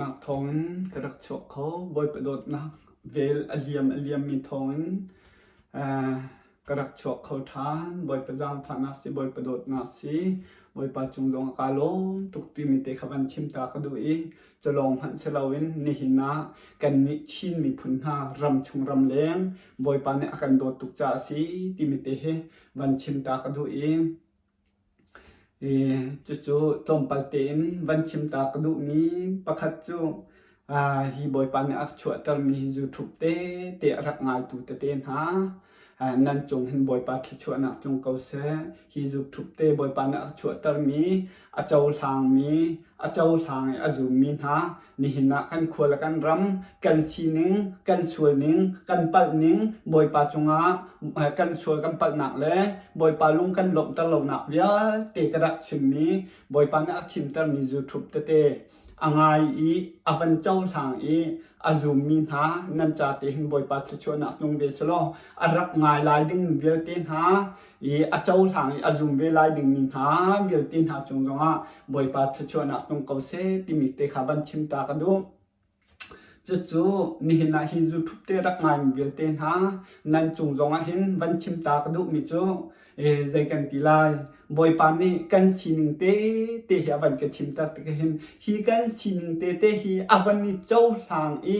Thawngin ka rak chuak kho. Bawipa dawtnak vel a liam a liammi thawngin ka rak chuak kho ṭhan. Bawipa zaangfahnak si, Bawipa dawtnak si, Bawipa cung zongah kaa lawm tuk timi te kha van chim ta ka duh i cu lawng hmanh si loin nihin ah kannih Chin miphun hna ramchung ramleng Bawipa nih a kan dawt tuk caah a si timi te hi van chim ta ka duh i Cucu tlawmpal tein van chim ta ka duhmi pakhat cu hi Bawipa nih a chuahtermi zu-ṭhup tete a rak ngaitu tete hna nan cung hin Bawipa thluachuahnak tlung ko seh. Hi zu-ṭhup te Bawipa nih a chuahtermi a cohlangmi a cohlang i a zummi hna nihin ah kan khua le kan ram kan sining kan sualning kan palhning Bawipa cungah kan sual kan palhnak le Bawipa lung kan lawmhter lonak vialte ka rak chimmi Bawipa nih a chimtermi zu-ṭhup tete a ngai i a van cohlang i a zummi hna nan ca te hin Bawipa thluachuahnak tlung ve selaw a rak ngai lai ding vialte hna i a cohlang i a zum ve lai dingmi hna vialte hna cung zongah Bawipa thluachuahnak tlung ko seh timi te kha van chim ta ka duh. Cucu nihin ah hi zu-ṭhup te rak ngaimi vialte hna nan cung zongah hin van chim ta ka duhmi cu zei kan ti lai Bawipa nih kan sining te te hi a van ka chimter tik hin hi kan sining te te hi a van i cohlang i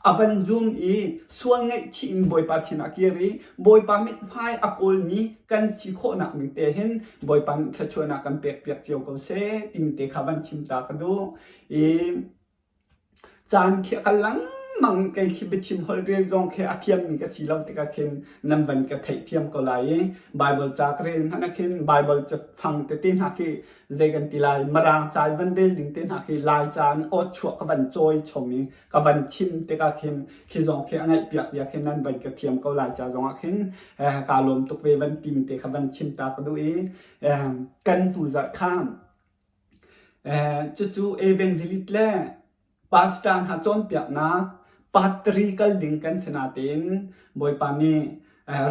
a van zum i sual ngaihchih in Bawipa sinah kir i Bawipa mithmai a kawlmi kan si khawhnak ning te hin Bawipa nih thluachuahnak kan pekpiak cio ko seh timi te kha van chim ta ka duh i caan khi a kal lengmang i kei khi biachim holh rel zong khi a thiammi ka si lo tikah khin nan van ka theihthiam ko lai i Baibal ca ka rel hmanh ah khin Baibal cafang tete hna khi zei kan ti lai Mirang ca i van rel ding te hna khi Lai ca in aw chuah ka van cawi chom i ka van chim tikah khin khi zong khi a ngaihpiak zia khi nan van ka thiam ko lai ca zongah khin kaa lawm tuk ve van tim te kha van chim ta ka duh i kan hnu zarh kha cucu evangelist le pastor hna cawnpiaknak patri kal ding kan si natein Bawipa nih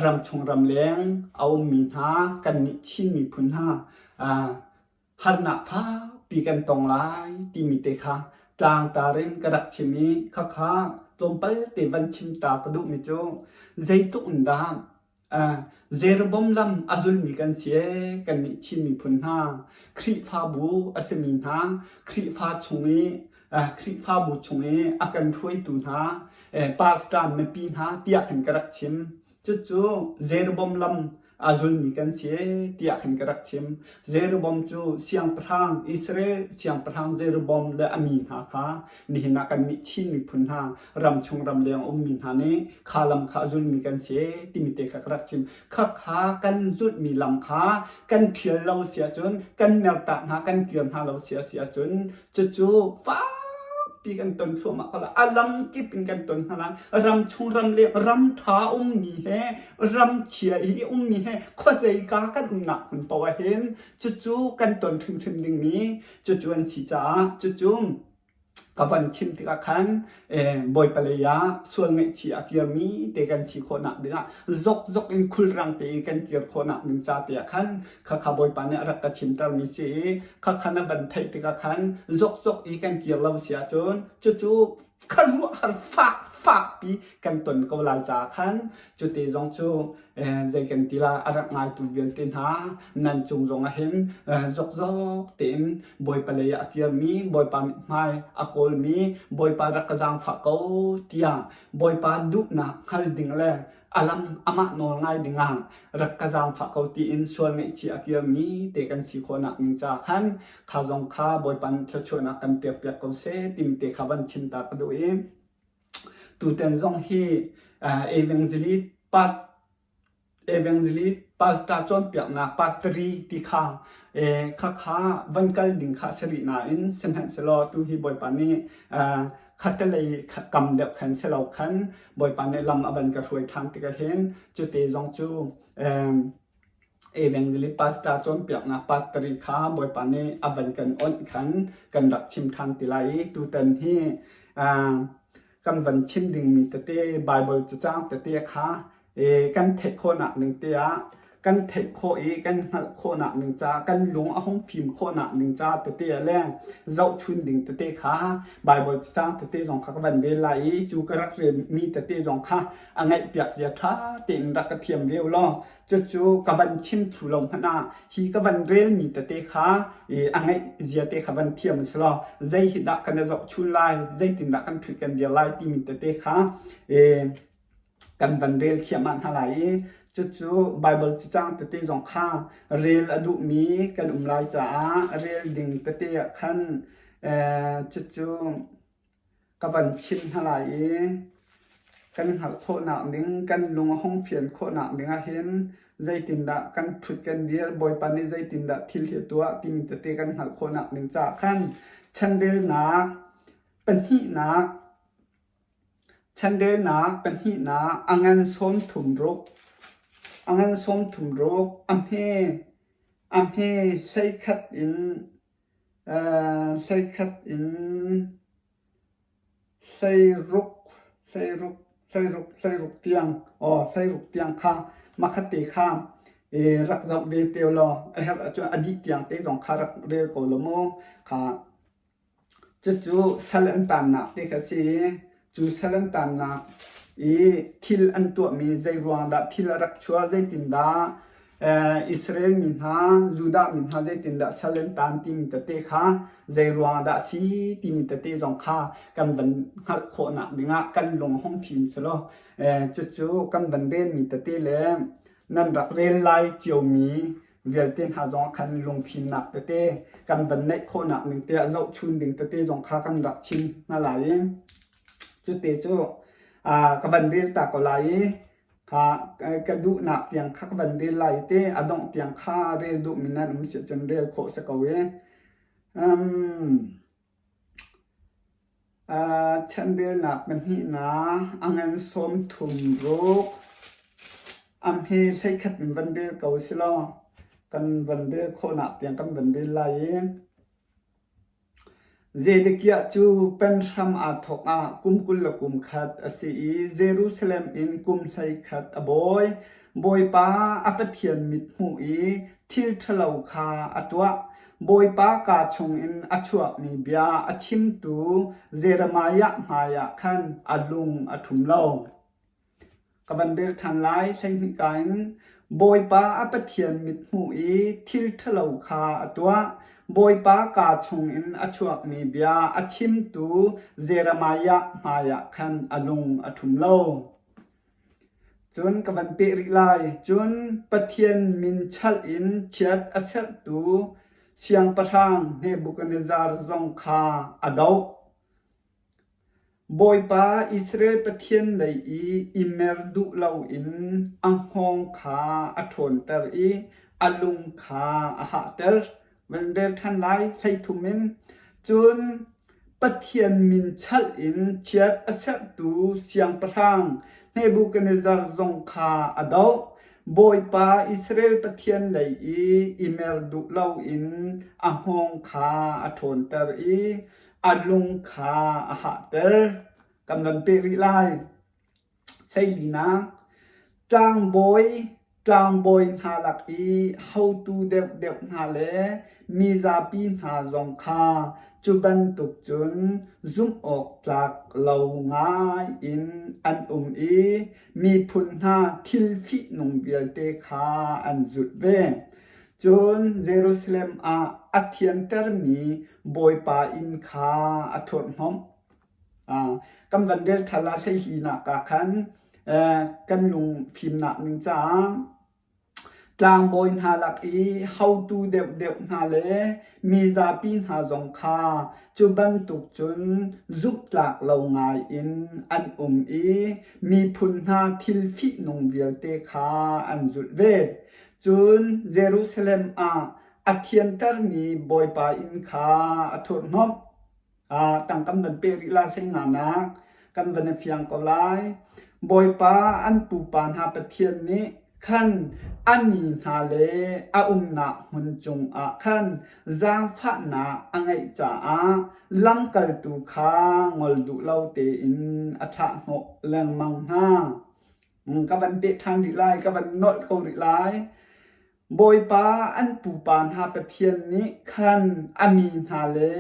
ramchung ramleng a ummi hna kannih Chin miphun hna harnak fakpi kan tong lai timi te kha tlangtar in ka rak chim i khakha tlawmpal te van chim ta ka duhmi cu zeitluk in dah Jeroboam lam a zulmi kan si ee kannih Chin miphun hna Khrihfabu a simi hna Khrihfa chung i Khrihfabu chung i a kan hruaitu hna pastor mipi hna tiah khan ka rak chim. Cucu Jeroboam lam a zulmi kan si tiah khan ka rak chim. Jeroboam cu siangpahrang Israel siangpahrang Jeroboam le a mi hna kha nihin ah kannih Chin miphun hna ramchung ramleng ummi hna nih kha lam kha a zulmi kan si timi te kha ka rak chim. Khakha kan zulhmi lam kha kan ṭhial lo si ahcun kan mertak hna kan kir hna lo si a si ahcun cucu fakpi kan ton thluahmah ko lai. A lam kip in kan ton hna lai. Ram chung ram le ram ṭha ummi he ram chia i ummi he khuazeika kan umnak hmun paoh ah hin cucu kan ton hrimhrim dingmi cucu an si caah cucu ka van chim tikah khan Bawipa lei ah sual ngaihchih a kirmi te kan si khawhnak dingah zokzok in khulrang tein kan kir khawhnak ding ca te ah khan khakha Bawipa nih a rak ka chimtermi si i khakha na van theih tikah khan zokzok i kan kir lo si ahcun cucu khuaruahhar fak fakpi kan ton ko lai caah khan cute zong cu zei kan ti la a rak ngaitu vialte hna nan cung zong ah hin zokzok tein Bawipa lei ah a kirmi Bawipa mithmai a kawlmi Bawipa rak ka zaangfah ko tiah Bawipa duhnak hngal ding le a lam amah nawl ngai dingah rak ka zaangfah ko tiin sual ngaihchih a kirmi te kan si khawhnak ning caah khan kha zong kha Bawipa nih thluachuahnak kan pekpiak ko seh timi te kha van chim ta ka duh i tutan zong hi evangelist part evangelist pastor cawnpiaknak part 3 ti kha khakha van kal ding kha si rih nain sihmanhsehlaw tu hi Bawipa nih khattelei kam deuh khan si lo khan Bawipa nih lam a van ka hruai ṭhan tikah hin cute zong cu Evangelist pastor cawnpiaknak pastari kha Bawipa nih a van kan onh khan kan rak chim ṭhan ti lai i tutan hi kan van chim dingmi tete Bible cacang tete kha kan theih khawhnak ning te ah kan. kan theih khawh i kan hngalh khawhnak ding ca kan lung a hung fim khawhnak ding ca tete le zohchun ding tete kha Baibal cacang tete zong kha ka van rel lai i cu ka rak relmi tete zong kha a ngaihpiak zia ṭha tein rak ka thiam ve u law cucu ka van chim thlu lo hmanh ah hi ka van relmi tete kha a ngaih zia te kha van thiam si law zei hi dah kan i zohchun lai zeitindah kan ṭhut kan dir lai timi tete kha kan van rel thiam ah hna lai i cucu Baibal cacang tete zong kha rel a duhmi kan um lai caah rel ding tete ah khan cucu ka van chim hna lai i kan hngalh khawhnak ding kan lung a hung fian khawhnak ding ah hin zeitindah kan ṭhut kan dir Bawipa nih zeitindah thil hi a tuah timi tete kan hngalh khawhnak ding caah khan chanrelnak pahnihnak Chanrelnak pahnihnak a ngan 36, a ngan 36, a hme 11 in 11 in 16, 16, 16, 16 tiang, aw 16 tiang kha makhatte kha rak zoh ve te law a herh ahcun a dih tiang te zong kha rak rel ko law mu kha. Cucu sal an tannak ti kha si i cu sal an tannak i thil an tuahmi zeiruang dah thil a rak chuah, zeitindah Israel mi hna, Judah mi hna zeitindah sal an tan timi tete kha zeiruang dah a si timi tete zong kha kan van hngalh khawhnak dingah kan lung hung fim selaw cucu kan van relmi tete le nan rak rel lai ciomi vialte hna zong khan lungfimnak tete kan van neih khawhnak ning te ah zohchun ding tete zong kha kan rak chim hna lai i cute cu ka van rel ta ko lai i ka duhnak tiang kha ka van rel lai te a dongh tiang kha rel duhmi nan um si cun rel khawh si ko i Chanrelnak pahnihnak a ngan 36, a hme 11 in van rel ko silaw kan van rel khawhnak tiang kan van rel lai i Zedekiah cu penhram aa thawk ah kum 21 a si i Jerusalem in kum 11 a bawi. Bawipa a Pathian mithmuh i thil ṭhalo kha a tuah. Bawipa kaa chungin a chuakmi bia a chimtu Jeremiah hmaiah khan a lung a ṭhum lo. Ka van rel ṭhan lai 12 ka in Bawipa a Pathian mithmuh i thil ṭhalo kha a tuah. Bawipa kaa chungin a chuakmi bia a chimtu Jeremiah hmaiah khan a lung a ṭhum lo. Cun ka van peh rih lai. Cun Pathian min chalh in chiat a serhtu siangpahrang Nebuchadnezzar zong kha a doh. Bawipa Israel Pathian lei i i mer duh loin a hngawng kha a ṭhawnter i a lung kha a hahter. Van rel ṭhan lai 13 in. Cun Pathian min chalh in chiat a serhtu siangpahrang Nebuchadnezzar zong kha a doh. Bawipa Israel Pathian lei i i mer duh loin a hngawng kha a ṭhawnter i a lung kha a hahter. Kan van peh rih lai. Hleilinak, tlangbawi, tlangbawi hna lak i hotu deuhdeuh hna le mizapi hna zong kha cu bantuk cun zumh awk tlak lo ngai in an um i miphun hna thil fihnung vialte kha an zulh ve. Cun Jerusalem ah a thiantermi Bawipa inn kha a thurhhnawmh. Kan van rel thal ah hleihlinak ah khan kan lung fimnak ning caah tlangbawi hna lak i hotu deuhdeuh hna le mizapi hna zong kha cu bantuk cun zumhtlak lo ngai in an um i miphun hna thil fihnung vialte kha an zulh ve. Cun Jerusalem ah a thiantermi Bawipa inn kha a thurhhnawmh. Tangkam van peh rih lai hleinganak kan van i fiang ko lai. Bawipa an pupa hna Pathian nih khan a mi hna le a umnak hmun cungah khan zaangfahnak a ngeih caah lamkaltu kha ngol duh lo tein a thlah hnawh lengmang hna. Ka van peh ṭhan rih lai, ka van nolh ko rih lai. Bawipa an pupa hna Pathian nih khan a mi hna le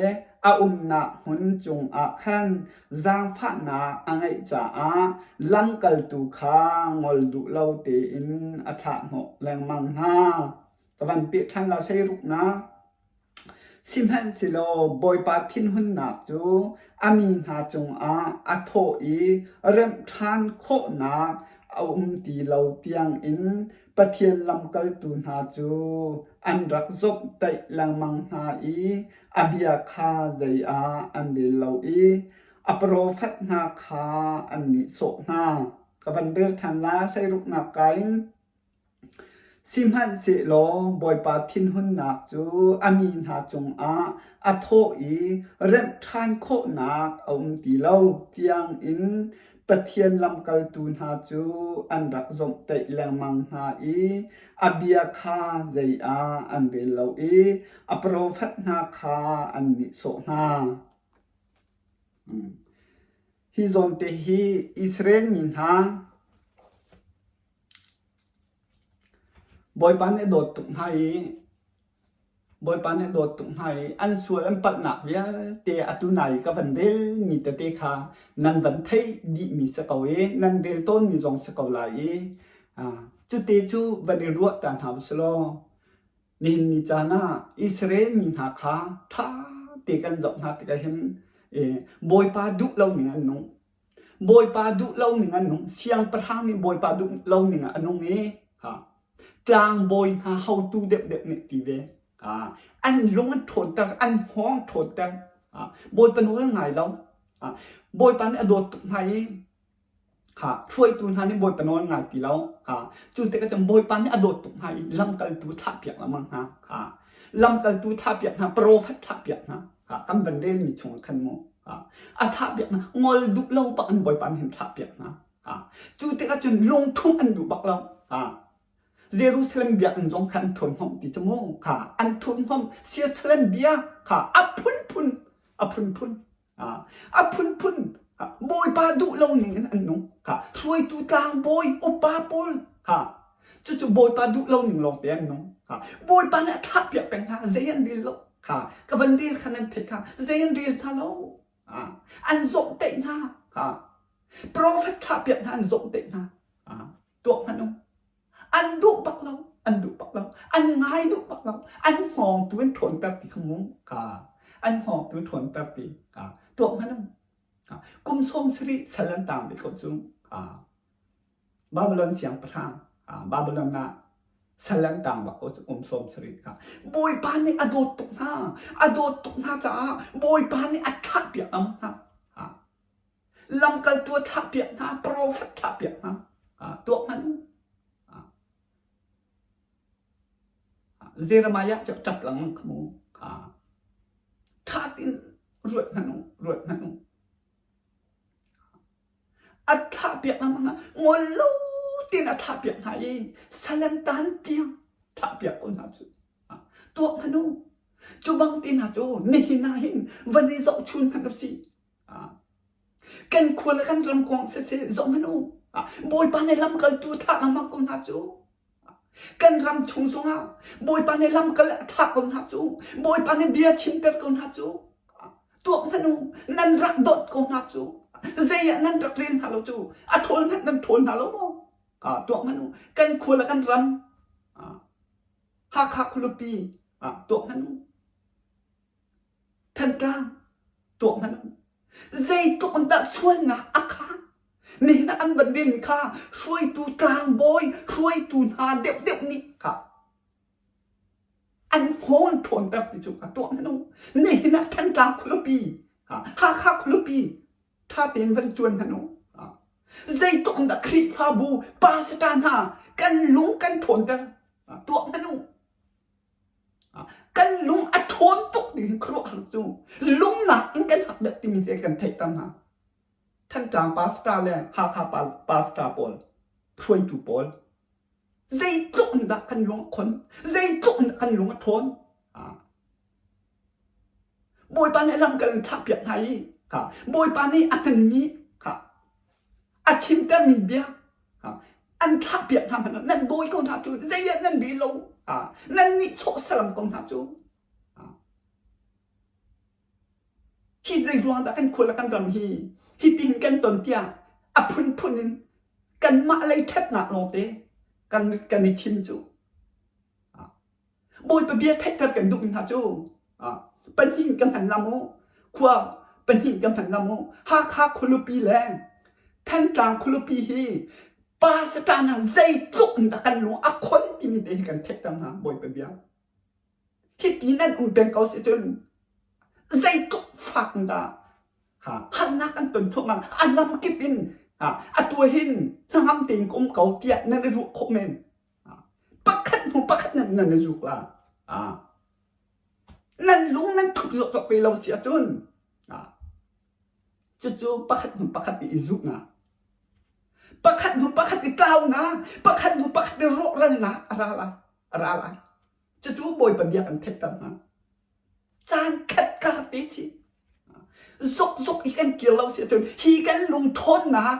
a umnak hmun cungah khan zaangfahnak a ngeih caah lamkaltu kha ngol duh lo tein a thlahhnawh lengmang hna. Ka van peh ṭhan la hleiruknak. Sihmanhsehlaw Bawipa thinhunnak cu a mi hna cungah a thawh i remh ṭhan khawhnak a um ti lo tiangin Pathian lamkaltu hna cu an rak zawmhtaih lengmang hna i a bia kha zei ah an rel lo i a profet hna kha an nihsawh hna. Ka van rel ṭhan lai hleiruknak ka in. Sihmanhsehlaw Bawipa thinhunnak cu a mi hna cungah a thawh i remh ṭhan khawhnak a um ti lo tiangin Pathian lamkaltu hna cu an rak zawmhtaih lengmang hna i a bia kha zei ah an rel lo i a profet hna kha an nihsawh hna. Hi zawnte hi Israel mi hna Bawipa nih a dawt tuk hna i Bawipa nih a dawt tuk hna i an sual an palhnak vialte atu nai i ka van relmi tete kha nan van theih dihmi si ko i nan rel tawnmi zong si ko lai i cute cu van i ruah ta hna usih law nihin ni caan ah Israel mi hna kha ṭha te kan zoh hna tikah hin Bawipa duh lo ning an nung. Bawipa duh lo ning an nung. Siangpahrang nih Bawipa duh lo ning ah a nung i tlangbawi hna hotu deuhdeuh nih ti ve. An lung an ṭhawnter, an hngawng ṭhawnter. Bawipa nawl ngai lo. Bawipa nih a dawt tuk hna i hruaitu hna nih Bawipa nawl ngai ti lo. Cu tikah cun Bawipa nih a dawt tuk hna i lamkaltu thlahpiak lengmang hna. Lamkaltu thlahpiak hna, profet thlahpiak hna. Kan van relmi chungah khan mu a thahpiak hna ngol duh lo bak in Bawipa nih hin thlahpiak hna. Cu tikah cun lungthum an duh bak lo. Jerusalem biakinn zong kha an thurhnomh ti cu mu kha an thurhnomh siasalem bia kha a phunphun a phunphun a phunphun Bawipa duh lo ning in an nung kha hruaitu tlangbawi upa pawl kha cucu Bawipa duh lo ning lawng te an nung kha Bawipa nih a thlahpiak peng hna zei an rel lo kha ka van rel kha nan theih kha zei an rel hna lo an zawmhtaih hna kha profet thlahpiak hna an zawmhtaih hna tuak hmanh u An duh bak lo, an duh bak lo, an ngai duh bak lo, an hngawng tu an ṭhawnter ti kha mu ka an hngawng tu ṭhawnter ti ka tuak hmanh um. Kum 70 sal an tang ve ko cu. Babylon siangpahrang Babylon ah sal an tang bak ko cu kum 70 kha. Bawipa nih a dawt tuk hna, a dawt tuk hna caah Bawipa nih a thlahpiak am hna. Lamkaltu a thlahpiak hna, profet thlahpiak hna. Tuah hmanh u. Jeremiah cu ṭap lengmang kha mu. Ṭha tein ruat hmanh u, ruat hmanh u. A thlahpiak lengmang hna, ngol lo tein a thlahpiak hna i salantan tiang thlahpiak ko hna cu. Tuah hmanh u. Cu bang te hna cu nihin ah hin van i zohchun hmanh u sih. Kan khua le kan ram kong siseh zoh hmanh u. Bawipa nih lamkaltu thlah lengmang ko hna cu. Kan ram chung zongah Bawipa nih lamkal a thlah ko hna cu. Bawipa nih bia chimter ko hna cu. Tuak hmanh u. Nan rak dawt ko hna cu. Zei ah nan rak rel hna lo cu. A ṭhawl hmanh nan ṭhawl hna lo maw? Tuak hmanh u. Kan khua le kan ram Hakha khualipi tuak hmanh u. Thantlang tuah hmanh u. Zeitluk in dah sualnak a kha nihin ah an van relmi kha hruaitu tlangbawi hruaitu hna deuhdeuh nih kha an hngawng an ṭhawnter ti cu kha tuah hmanh u. Nihin ah Thantlang khualipi Hakha khualipi ṭha tein van cuan hmanh u. Zeitluk in dah Khrihfabu pastor hna kan lung kan ṭhawnter tuah hmanh u. Kan lung a ṭhawn tuk ding hi khuaruahhar cu lungnak in kan hak deuh timi hi kan theihter hna. Thantlang pastor le Hakha pastor pawl, hruaitu pawl, zeitluk in dah kan lung a khon, zeitluk in dah kan lung a ṭhawn. Bawipa nih lamkal in thlahpiak hna i Bawipa nih a hmanmi a chimtermi bia an thlahpiak hna hmanh nan dawi ko hna cu zei ah nan rel lo. Nan nih sawh salam ko hna cu. Hi zei ruang dah kan khua le kan ram hi hitin kan ton tiah a phunphun in kanmah lei ṭhatnak lawngte kan kan i chim cu. Bawipa bia theihter kan duhmi hna cu pahnih kan hman lam u, khua pahnih kan hman lam u. Hakha khualipi le Thantlang khualipi hi pa satan ah zeitluk in dah kan lung a khon timi te hi kan theihter hna Bawipa bia. Hiti nan um peng ko si cun zeitluk fak in dah harnak an ton thluahmah a lamkip in atu hin hnangam tein ka um ko tiah nan i ruah khawh men. Pakhat hnu pakhat nan nan i zuk la. Nan lung nan thup zawkzawk ve lo si ahcun cucu pakhat hnu pakhat i i zuhnak pakhat hnu pakhat i tlaunak pakhat hnu pakhat i rawhralnak a ra lai a ra lai. Cucu Bawipa bia kan theihter hna. Caan khat kar te si. Zokzok i kan kir lo si ahcun hi kan lung ṭhawnnak,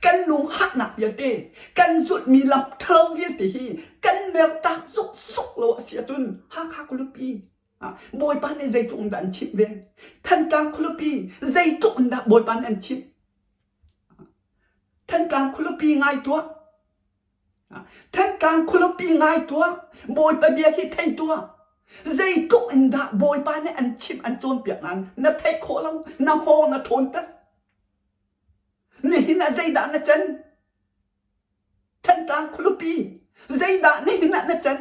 kan lung hahnak vialte, kan zulhmi lam ṭhalo vialte hi kan mertak zokzok lo a si ahcun Hakha khualipi Bawipa nih zeitluk in dah an chimh ve? Thantlang khualipi zeitluk in dah Bawipa nih an chimh? Thantlang khualipi ngai tuah. Thantlang khualipi ngai tuah, Bawipa bia hi thei tuah. Zeitluk in dah Bawipa nih an chimh an cawnpiak nain na theih khawh lo, na hngawng na ṭhawnter. Nihin ah zeidah na can? Thantlang khualipi, zeidah nihin ah na can?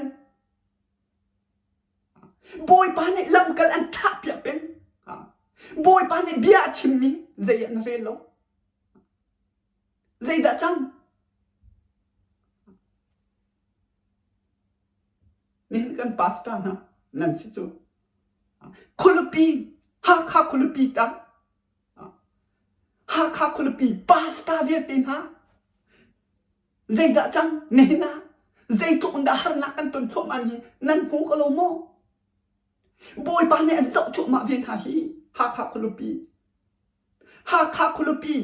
Bawipa nih lamkal an thahpiak peng. Bawipa nih bia a chimmi zei ah na rel lo. Zeidah cang? Nihin kan pastor hna nan si cu. Khualipi, Hakha khualipi ta. Hakha khualipi pastor vialte hna zeidah cang nihin ah zeitluk in dah harnak kan ton thluahmah mi nan hmu ko lo maw? Bawipa nih an zoh cuahmah ve hna hi Hakha khualipi. Hakha khualipi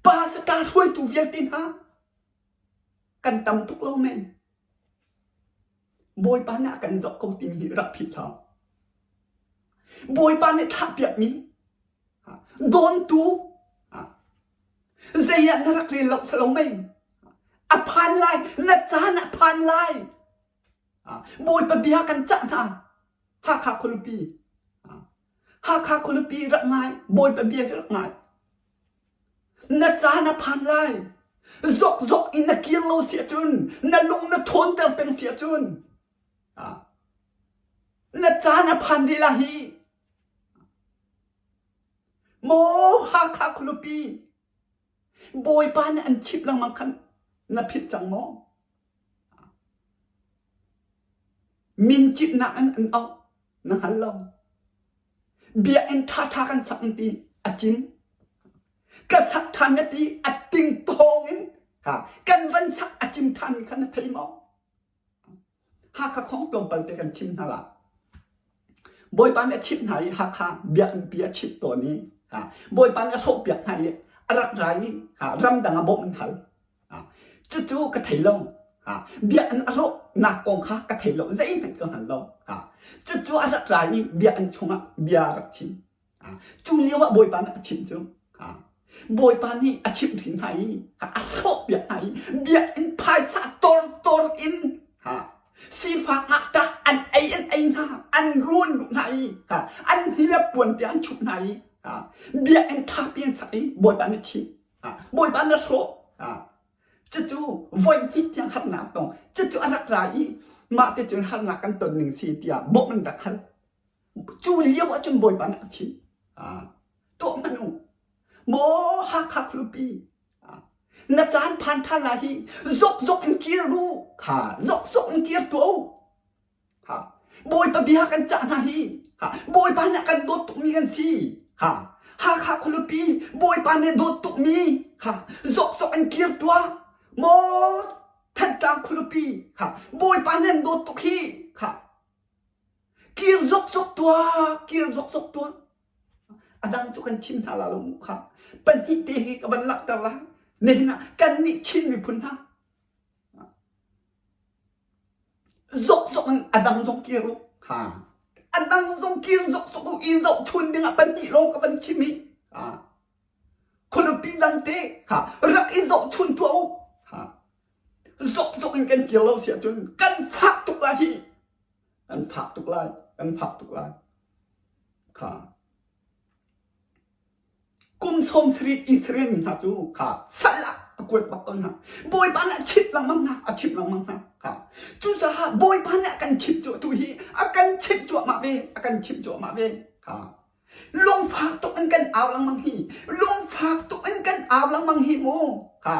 pastor hruaitu vialte hna kan tam tuk lo men. Bawipa nih a kan zoh ko timi hi rak philh hlah. Bawipa nih thlahpiakmi dawntu zei ah na rak rel lo salo mei. A phan lai, na caan a phan lai. Bawipa bia kan cah hna. Hakha khualipi Hakha khualipi rak ngai, Bawipa bia hi rak ngai. Na caan a phan lai. Zokzok in na kir lo si ahcun, na lung na ṭhawnter peng si ahcun, na caan a phan ve la hi. Maw Hakha khualipi, Bawipa nih an chimh lengmang khan na philh cang maw? Min citnak in an auh na hngal lo. Biakinn ṭhaṭha kan sak an ti a cim. Ka sak ṭhan na ti a ting tawng in kan van sak a cim ṭhan mi kha na thei maw? Hakha khong tlawmpal te kan chim hna la. Bawipa nih a chimh hna i Hakha biakinn pi a chimh tawn i Bawipa nih a hrawhpiak hna i a rak ra i ramdang ah bawmh an hal. Cucu ka thei lo. Biakinn a rawhnak kong kha ka thei lo. Zeihmanh ka hngal lo. Cucu a rak ra i biakinn chungah bia a rak chim. Cu lio ah Bawipa nih a chimh cu Bawipa nih a chimh hrin hna i a hrawhpiak hna i biakinn phaisa tortor in sifak ngakṭah an ei an ei hna an ruan duh hna i an hni le puan tiang an chuh hna i biakinn ṭhapi an sak i Bawipa nih a chimh. Bawipa na hrawh. Cucu voi hnih tiang harnak tong. Cucu a rak ra i mah te cun harnak kan ton ning si tiah bawmh an rak hal. Cu lio ahcun Bawipa nih a chimh. Tuah hmanh u. Maw Hakha khualipi, na caan phan ṭhan lai hi zokzok in kir u. Kha zokzok in kir tuah u. Ha. Bawipa bia kan cah hna hi. Ha. Bawipa nih a kan dawt tukmi kan si. Ha. Hakha khualipi Bawipa nih dawt tukmi. Ha. Zokzok in kir tuah. Maw Thantlang khualipi. Ha. Bawipa nih an dawt tuk hi. Ha. Kir zokzok tuah. Kir zokzok tuah. A dang cu kan chim hna la lo mu kha. Pahnih te hi ka van langhter la. Nihin ah kannih Chin miphun hna. Zokzok in a dang zong kir u. Ha. A dang zong kir zokzok u i zohchun ding ah pahnih lawng ka van chim hi. Ha. Khualipi dang te kha rak i zohchun tuah u. Ha. Zokzok in kan kir lo si ahcun kan fak tuk lai hi. Kan fak tuk lai. Kan fak tuk lai. Kha. Kum 70 Israel mi hna cu kha sal ah a kuat bak ko hna. Bawipa nih a chimh lengmang hna, a chimh lengmang hna. Kha. Cucaah Bawipa nih a kan chimh cu atu hi a kan chimh cuahmah ve, a kan chimh cuahmah ve. Kha. Lungfak tuk in kan au lengmang hi, lungfak tuk in kan au lengmang hi mu. Kha.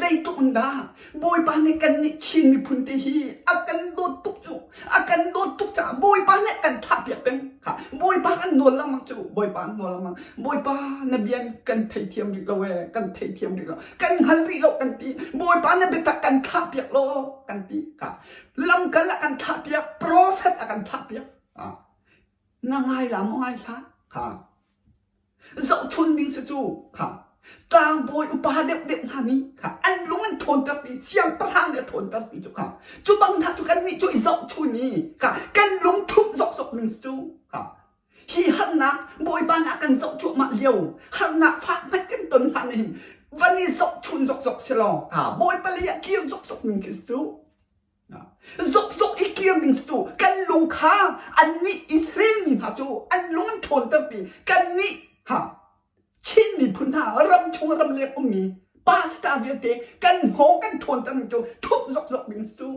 Zeitluk in dah Bawipa nih kannih Chin miphun te hi a kan dawt tuk cu a kan dawt tuk caah Bawipa nih a kan thlahpiak peng kha Bawipa kan nawl lengmang cu Bawipa kan nawl lengmang Bawipa na bia kan theithiam rih lo ee kan theithiam rih lo kan hngal rih lo kan ti Bawipa na biatak kan thlahpiak law kan ti kha lamkal a kan thlahpiak profet a kan thlahpiak na ngai la maw ngai hlah kha Zohchun ding si cu kha tlangbawi upa deuhdeuh hna nih kha an lung an ṭhawnter ti siangpahrang nih a ṭhawnter ti cu kha cu bang hna cu kannih cu i zohchun i kha kan lung ṭhumh zokzok ding si cu kha hi harnak Bawipa nih a kan zoh cuahmah lio harnak fak hmanh kan ton hlan hin van i zohchun zokzok si law kha Bawipa lei ah kir zokzok ding khi si cu. Zokzok i kir ding cu kan lung kha annih Israel mi hna cu an lung an ṭhawnter ti kannih ha Chin miphun hna ram chung ram leng ummi pastor vialte kan hngawng kan ṭhawnter ning cu ṭhumh zokzok ding cu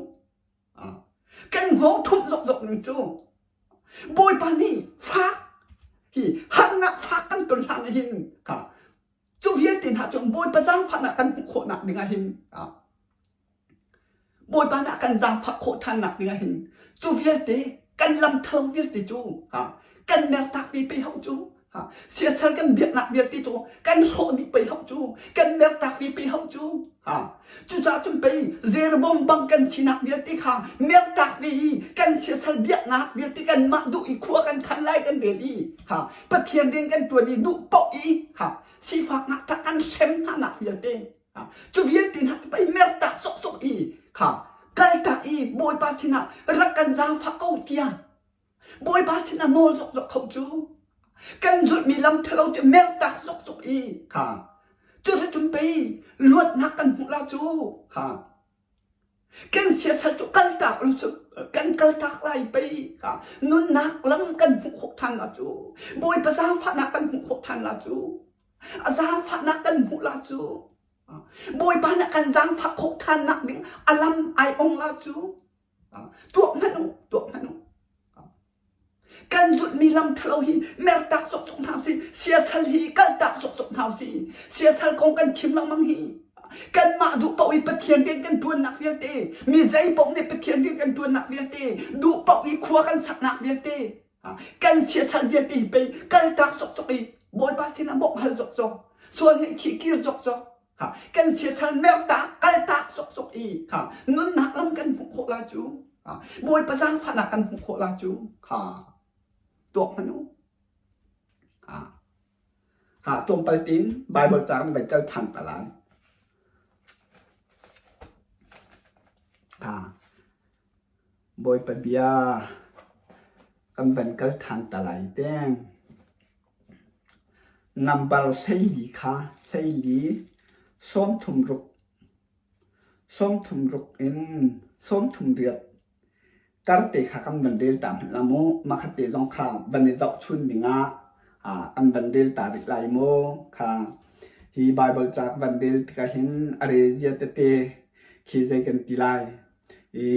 kan hngawng ṭhumh zokzok ning cu Bawipa nih fak hi harnak fak kan ton hlan hin kha cu vialte hna cu Bawipa zaangfahnak kan hmuh khawhnak ding ah hin Bawipa nih a kan zaangfah khawh ṭhannak dingah hin cu vialte kan lam ṭhalo vialte cu kan mertak ve pei hau cu siasal kan biaknak vialte cu kan hrawh dih pei hau cu kan mertak ve pei hau cu cucaah cun pei Jeroboam bang kan sinak vialte kha mertak ve i kan siasal biaknak vialte kanmah duh i khua kan khan lai kan rel i kha Pathian rian kan ṭuan i duh paoh i kha sifaknak kha kan hrem hnanak vialte Cu vialte hna cu pei mertak sawksawk i kha kaltak i Bawipa sinah rak kan zaangfah ko tiah Bawipa sinah nawl zokzok kho cu kan zulhmi lam ṭhalo cu mertak zokzok i kha cuticun pei luatnak kan hmuh la cu kha kan siasal cu kaltak kan kaltak lai pei kha nunnak lam kan hmuh khawh ṭhan la cu Bawipa zaangfahnak kan hmuh khawh ṭhan la cu A zaangfahnak kan hmuh la cu Bawipa nih kan zaangfah khawh ṭhannak ding a lam ai ong la cu tuah hmanh u tuah hmanh u kan zulhmi lam ṭhalo hi mertak sawksawk hna usih siasal hi kaltak sawksawk hna usih siasal kong kan chim lengmang hi kanmah duh paoh i Pathian rian kan ṭuannak vialte mi zei paoh nih Pathian rian kan ṭuannak vialte duh paoh i khua kan saknak vialte Kan siasal vialte hi pei kaltak zokzok i Bawipa sinah bawmh hal zokzok, sual ngaihchih kir zokzok, kan siasal mertak kaltak zokzok i nunnak lam kan hmuh khawh lai cu. Bawipa zaangfahnak kan hmuh khawh lai cu. Kha tuak hmanh u. Ha tlawmpal tin Bible ca kan vai kal than ta lai. Ha Bawipa bia kan van kal ṭhan ta lai teng. Nambar 14 kha 14 36 36 in 38 karte kha kan van rel ta hmanh la mu. Mah te zong kha van i zohchun dingah kan van rel ta rih lai mu. Kha hi Bible ca ka van rel tikah hin a rel zia tete khi zei kan ti lai. I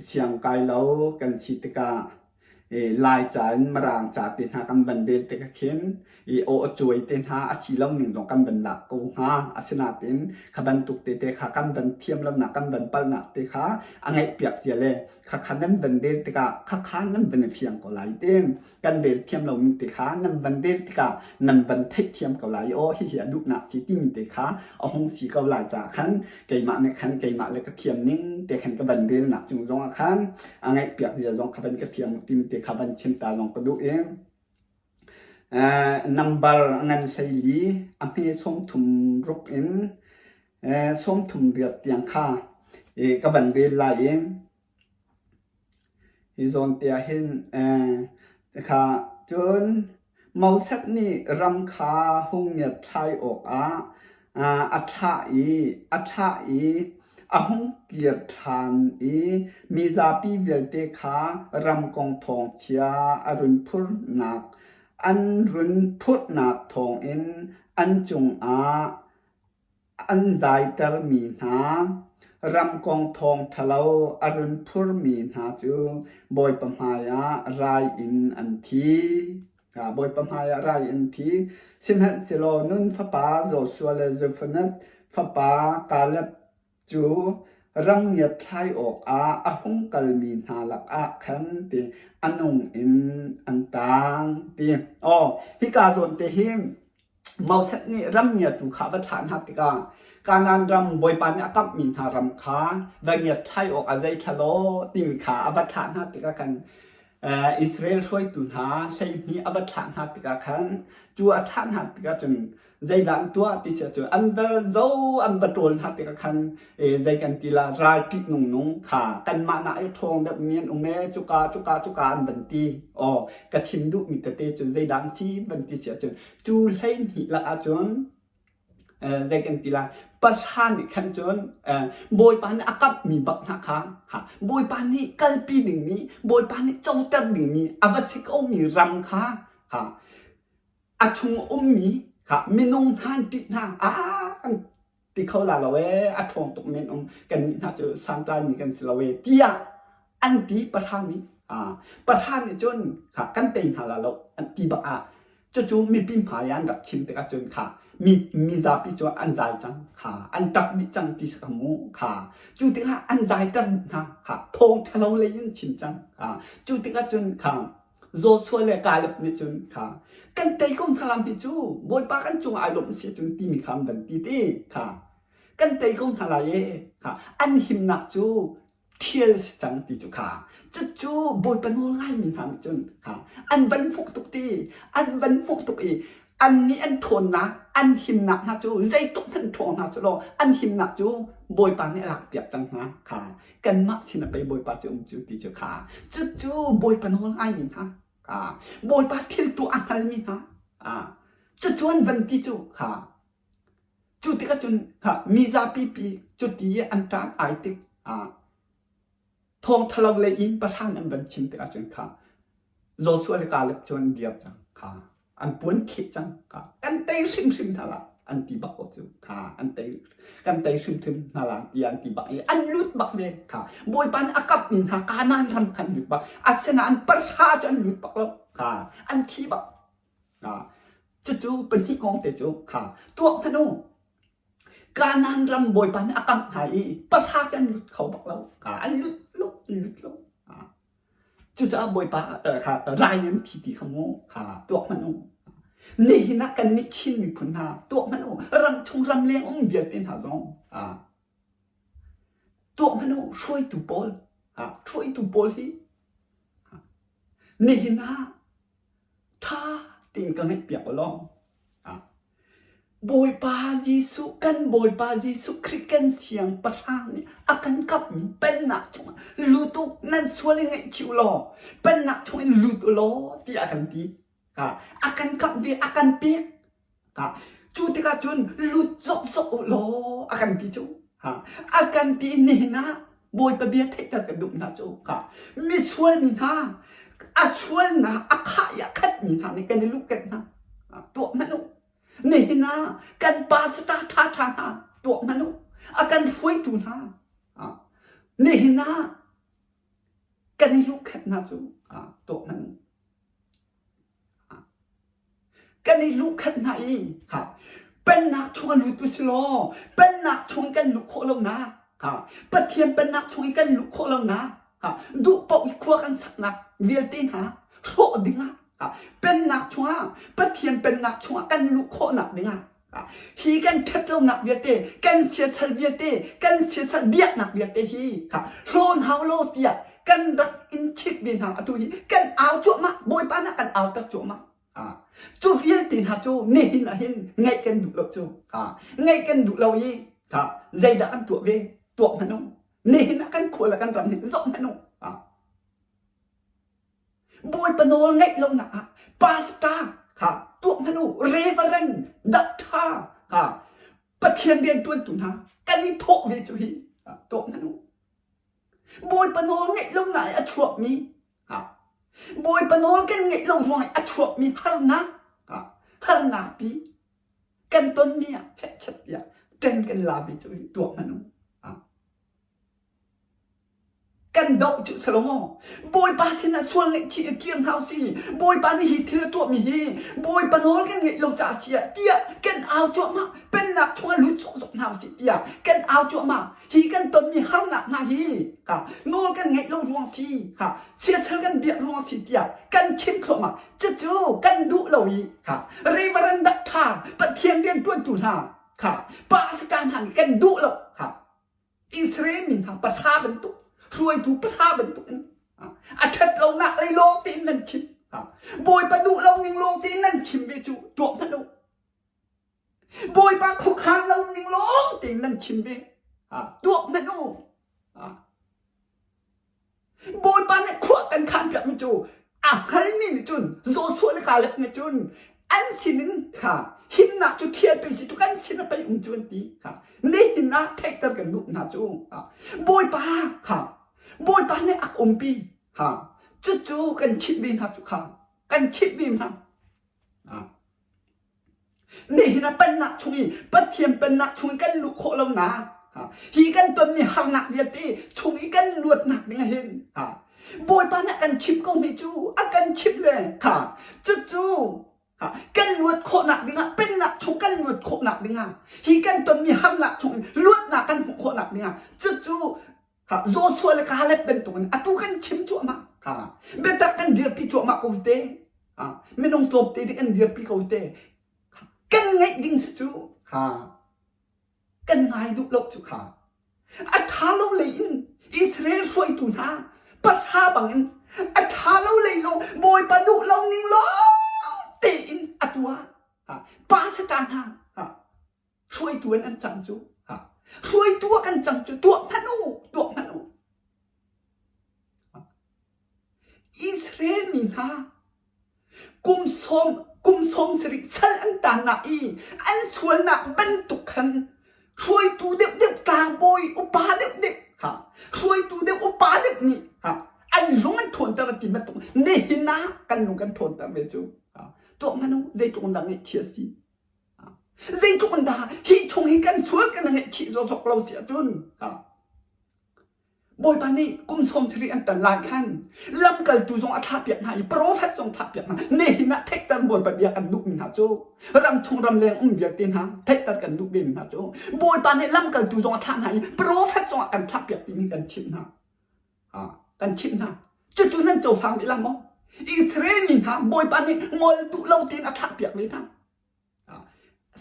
siangkai lo kan si tikah i Laica in Mirang ca te hna kan van rel tikah khin i aw a cuai te hna a si lo ning zong kan van lak ko hnga. Asinain kha bantuk tete kha kan van thiam lonak kan van palhnak te kha a ngaihpiak zia le khakha nan van rel tikah khakha nan van i fiang ko lai tiin kan rel thiam lomi te kha nan van rel tikah nan van theihthiam ko lai i aw hihi a duhnak si timi te kha a hung si ko lai caah khan keimah nih khan keimah le ka thiam ning te khan ka van relnak cung zongah khan a ngaihpiak zia zong kha van ka thiam timi te kha van chim ta zong ka duh i number ngan 14 a hme 36 in. 38 tiang kha ka van rel lai i hi zawn te ah hin kha cun Moses nih ram kha hung ngiatthlai awkah a thlah i a thlah i a hung kir ṭhan i mizapi vialte kha ram kong thawngchia a run phurnak an run phurhnak thawngin an cungah an zaitermi hna, ram kong thawng ṭhalo a run phurmi hna cu Bawipa hmaiah rai in an thi. Bawipa hmaiah rai in thi. Sihmanhsehlaw Nun fapa Joshua le Zephaniah fapa Kaleb cu ram ngiatthlai awkah a hung kalmi hna lakah khan ti a nung in an tang ti. Aw, hika zawn te hi Moses nih ram ngiatu kha a va thlah hna tikah Kanaan ram Bawipa nih a kamhmi hna ram kha va ngiatthlai awkah zei thla law timi kha a va thlah hna tikah khan Israel hruaitu hna 12 a va thlah hna tikah khan cu a thlah hna tikah cun zeidah an tuah ti si ahcun an va zo an va ṭawl hna tikah khan zei kan ti la ral ṭih nungnung kha kanmah nak i ṭhawng deuhmi an um ee cuka cuka cuka an van ti. Aw ka chim duhmi tete cu zeidah an si van ti si ahcun cu 12 lak ahcun zei kan ti lai pahra nih khan cun Bawipa nih a kamhmi bak hna kha Bawipa nih kalpi dingmi Bawipa nih coter dingmi a va si komi ram kha kha a chung ummi kha minung hna an ṭih hna ah kan ti kho la lo ee a ṭhawng tuk men um kan nih hna cu santlaimi kan si lo ee tiah an ti pahra nih pahra nih cun kha kan tei hna la lo an ti bak ah cucu mipi hmai ah an rak chim tikah cun kha mi mizapi cu an zai cang kha an ṭap dih cang ti si kha mu kha cu tikah an zaiter hna kha thawng ṭhalo lei in chim cang kha cu tikah cun kha Joshua le Caleb nih cun kha kan tei ko hna lam hi cu Bawipa kan cungah ai lawmh si cun timi kha an van ti ti kha kan tei ko hna lai e kha an himnak cu ṭhial si cang ti cu kha cucu Bawipa nawl ngaimi hna nih cun kha an van hmuh tuk ti an van hmuh tuk i an nih an ṭhawnnak an himnak hna cu zeitluk hmanh ṭhawng hna cu law an himnak cu Bawipa nih a lakpiak cang hna kha kanmah sin ah pei Bawipa cu um cu ti cu kha cucu Bawipa nawl ngaimi hna kha Bawipa thil tuah a hngalmi hna cucu an van ti cu kha Cu tikah cun mizapi pi cuti i an ṭan ai tik ah thawngṭhalo lei in pahran an van chim tikah cun kha Joshua le Caleb cu an dir cang kha an puan kheh cang kha kan tei hrimhrim hna la an ti bak ko cu kha an tei kan tei hrimhrim hna la tiah an ti bak i an lut bak ve kha Bawipa nih a kamhmi hna Kanaan ram khan lut bak asinain pahra cu an lut bak lo kha an thi bak Cucu pahnih kong te cu kha tuak hmanh u. Kanaan ram bawipa nih a kamh hna i pahra cu an lut kho bak lo. Kha an lut lo, an lut lo. Cucaah bawipa kha rai an thi ti kha mu kha tuak hmanh u. Nihin ah kannih Chin miphun hna tuak hmanh u. Ram chung ram leng um vialte hna zong tuak hmanh u. Hruaitu pawl, hruaitu pawl hi nihin ah Ṭha tein ka ngaihpiak u law Bawipa Jesuh kan Bawipa Jesuh Khrih kan siangpahrang nih a kan kamhmi pennak chungah lut u nan sual i ngaihchih u law pennak chungin lut u law tiah a kan ti. A kan kamh ve a kan pek. Cu tikah cun lut zokzok u law a kan ti cu. A kan ti nihin ah Bawipa bia theihter kan duh hna cu kha misual mi hna a sualnak a khah i a khatmi hna nih kan i luhkenh hna. Tuah hmanh u. Nihin ah kan pastor ṭhaṭha hna tuah hmanh u. A kan hruaitu hna nihin ah kan i luhkhenh hna cu tuah hmanh u. Kan i luhkhat hna i kha pennak chung a lut u si law pennak chung kan luh khawh lonak kha Pathian pennak chung i kan luh khawh lonak kha duh paoh i khua kan saknak vialte hna hrawh dingah kha pennak chungah Pathian pennak chungah kan luh khawhnak dingah hi kan ṭhat lonak vialte kan siasal vialte kan siasal biaknak vialte hi kha hlawn hau law tiah kan rak in chit ve hna atu hi kan au cuahmah bawipa nih kan au ter cuahmah cu vialte hna cu nihin ah hin ngaih kan duh lo cu ngaih kan duh lo i. Kha zeidah kan tuah ve? Tuah hmanh u. Nihin ah kan khua le kan ram hi zoh hmanh u. Bawipa nawl ngaih lonak ah pastor kha tuah hmanh u. Reverend, doctor kha Pathian rianṭuantu hna kan i thawh ve cu hi tuah hmanh u. Bawipa nawl ngaih lonak i a chuakmi Bawipa nawl kan ngaih lo ruang i a chuakmi harnak harnak pi kan tonmi ah hehchet tiah ṭen kan la mi cu tuah hmanh u. Kan doh cu Salomo Bawipa sinah sual ngaihchih in kir hna usih. Bawipa nih hi thil a tuahmi hi Bawipa nawl kan ngaih lo caah a si ah tiah kan au cuahmah. Pennak chungah lut zokzok hna usih tiah kan au cuahmah. Hi kan tonmi harnak hna hi kha nawl kan ngaih lo ruang si kha siasal kan biak ruang si tiah kan chim thluahmah. Cucu kan duh lo i kha Reverend Doctor Pathian rianṭuantu hna kha pastor hna nih kan duh lo kha Israel mi hna pahra bantuk hruaitu pahra bantuk in a ṭhat lonak lei lawng tein nan chim Bawipa duh lo ning lawng tein nan chim ve cu tuah hmanh u Bawipa khuakhan lo ning lawng tein nan chim ve tuah hmanh u Bawipa nih khua kan khanpiakmi cu a hngalmi nih cun Joshua le Kaleb nih cun an sinin kha himnak cu ṭhial pei si cu kan sin ah pei um cu an ti kha nihin ah theihter kan duh hna cu Bawipa kha Bawipa nih a umpi ha cucu kan chimh ve hna cu kha kan chimh ve hna Nihin ah pennak chung i Pathian pennak chung i kan luh khawh lonak hi kan tonmi harnak vialte chung i kan luatnak ding ah hin Bawipa nih a kan chimh ko mi cu a kan chimh le kha cucu kan luat khawhnak ding ah pennak chung kan luat khawhnak ding ah hi kan tonmi harnak chung in luatnak kan hmuh khawhnak ding ah cucu Joshua le Caleb bantukin atu kan chim cuahmah kha biatak kan dirpi cuahmah ko te minung tlawmte te kan dirpi ko te kan ngaih ding si cu kha kan ngai duh lo cu kha a ṭha lo lei in Israel hruaitu hna pahra bangin a ṭha lo lei lawng Bawipa duh lo ning lawng tein a tuah pa sata hna hruaitu in an cang cu hruaitu ah kan cang cu tuah hmanh u tuah hmanh u Israel mi hna kum sawm kum sawm sarih sal an tannak i an sualnak bantuk khan hruaitu deuh deuh tlangbawi upa deuh deuh ha hruaitu deuh upa deuh nih ha an lung an ṭhawnter an ti bantuk nihin ah kan lung kan ṭhawnter ve cu tuah hmanh u zeitluk in dah ngaihchia si Zeitluk in dah hi chung hi kan sual kan ngaihchih zawzawk lo si ahcun Bawipa nih kum sawm sarih an tan lai khan lamkaltu zong a thlahpiak hna i profet zong thlahpiak hna nihin ah theihter Bawipa bia kan duhmi hna cu ram chung ram leng um vialte hna theihter kan duh vemi hna cu Bawipa nih lamkaltu zong a thlah hna i profet zong a kan thlahpiak timi kan chimh hna kan chimh hna cucu nan cohlang rih la maw Israel mi hna Bawipa nih ngol duh lo tein a thlahpiak ve hna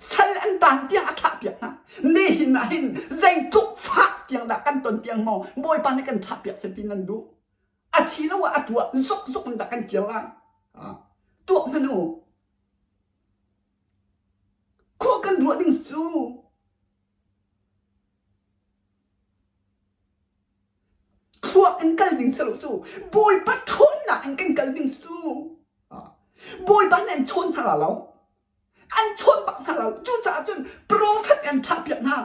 sal an tan tiang a thlahpiak hna nihin ah hin zeitluk fak tiang dah kan ton tiang maw Bawipa nih kan thlahpiak se ti nan duh asiloah atu ah zokzok in dah kan kir lai tuah hmanh u khua kan ruah ding cu Thluak in kal ding si lo cu Bawipa ṭhawnnak in kan kal ding cu Bawipa nih an chawn hna lo an chawn bak hna lo cucaah cun profet an thlahpiak hna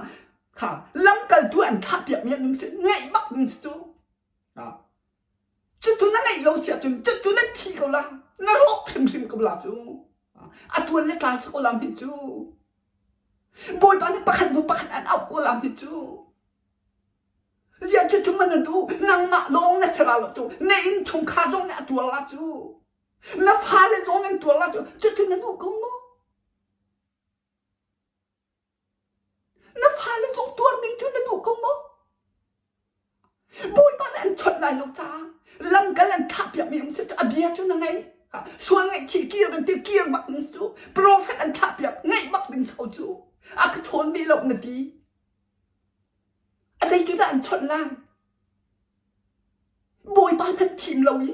kha lamkaltu an thlahpiak mi an um si ngaih bak ding si cu Cucu na ngeih lo si ahcun cucu na thi ko la na rawk hrimhrim ko la cu a tuan le tlai ko lam hi cu Bawipa nih pakhat hnu pakhat an auh ko lam hi cu ziah cucu man na duh nangmah lawng na si la lo cu na innchungkhar zong nih a tuar la cu na fale zong nan tuar la cu cucu na duh ko maw Na fale zong tuar ding cu na duh ko maw? Bawipa nih an chawnh lai lo caah lamkal an thlahpiakmi um si cu a bia cu na ngei. Sual ngaihchih kir an ti kir bak ding cu profet an thlahpiak ngaih bak ding so cu a ka chawn dih lo na ti. A zei cu dah an chawnh lai? Bawipa hmanh thim lo i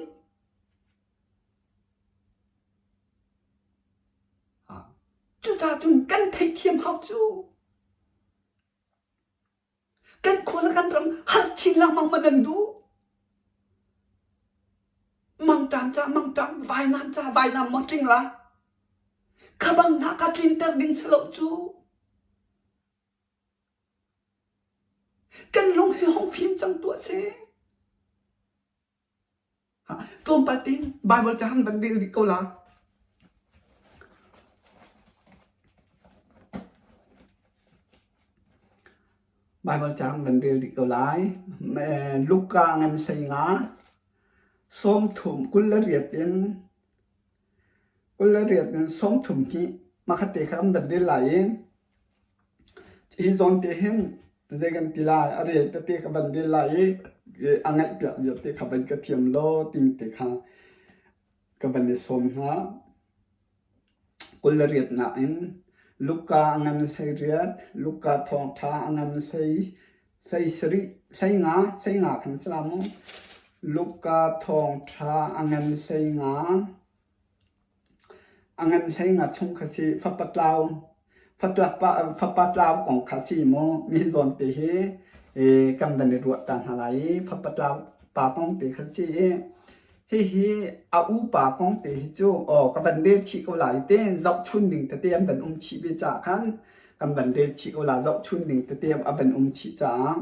Cucaah cun kan theihthiam hau cu. Kan khua le kan ram har chin lengmang ma nan duh? Mangṭam ca mangṭam, vainam ca vainam maw tling la? Kha bang hna ka tlinter ding si lo cu. Kan lung hi hong fim cang tuah seh. Tlawmpal tein Baibal ca han van rel rih ko la. Baibal ca han van rel rih ko lai. Luka ngan sei nga sawmthum 28 in 28 in 30 hi makhat te kha kan van rel lai i Hi zawn te hin zei kan ti lai, a rel tete ka van rel lai i a ngaihpiak vialte kha van ka thiam law timi te kha ka van i sawm hna. 28nak in Luka a ngan 18, Luka thawngṭha a ngan hlei 17, 15, 15 khan si la mu. Luka thawngṭha a ngan 15. A ngan hlei nga chung kha si fapa tlau fapa tlau kong kha si mu mi zawn te hi kan van i ruah ta hna lai i fapa tlau pa kong te kha si i hihi a upa kong te hi cu aw ka van rel chih ko lai te zohchun ding tete an van um chih ve caah khan kan van rel chih ko la zohchun ding tete a van um chih caah